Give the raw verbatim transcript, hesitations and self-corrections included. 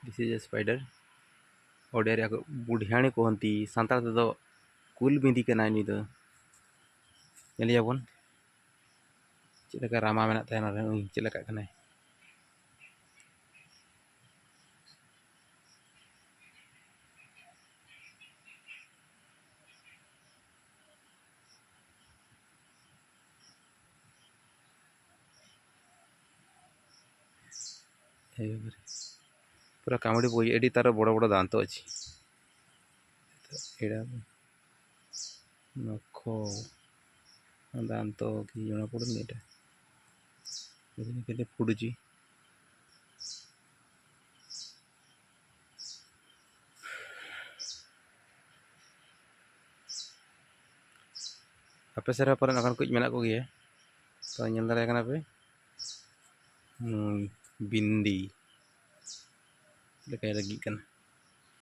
This is a spider. ଓଡ଼ିଆରେ ଆକୁ ବୁଢ଼ିଆଣୀ କହନ୍ତି, ᱥᱟᱱᱛᱟᱲ ᱛᱮᱫᱚ ᱠᱩᱞ ᱵᱤᱸᱫᱤ ᱠᱟᱱᱟᱭ ᱱᱩᱭ ᱫᱚ᱾ ᱧᱮᱞᱮᱭᱟᱵᱚᱱ ᱪᱮᱫ ᱞᱮᱠᱟ ᱨᱟᱢᱟ ᱢᱮᱱᱟᱜ ᱛᱟᱭᱟ, ᱱᱚᱰᱮ ᱱᱩᱭ ᱪᱮᱫ ᱞᱮᱠᱟᱜ ᱠᱟᱱᱟᱭ᱾ ᱮᱠᱵᱟᱨᱮ ପୁରା କାମୁଡ଼ି ପକଉଛି। ଏଠି ତାର ବଡ଼ ବଡ଼ ଦାନ୍ତ ଅଛି। ଏଇଟା ନଖ, ଦାନ୍ତ କି ଜଣାପଡ଼ୁନି। ଏଇଟା କେତେ ଫୁଟୁଛି। ᱟᱯᱮ ᱥᱮᱫ ᱨᱮᱦᱚᱸ ᱯᱟᱞᱮᱱ ᱚᱱᱠᱟᱱ ᱠᱚ ᱢᱮᱱᱟᱜ ᱠᱚᱜᱮᱭᱟ, ᱛᱚ ᱧᱮᱞ ᱫᱟᱲᱮᱭᱟᱜ ᱠᱟᱱᱟ ᱯᱮ᱾ ᱱᱩᱭ ᱵᱤᱱᱫᱤ ᱪᱮᱫ ᱞᱮᱠᱟᱭ ᱞᱟᱹᱜᱤᱫ ᱠᱟᱱᱟ᱾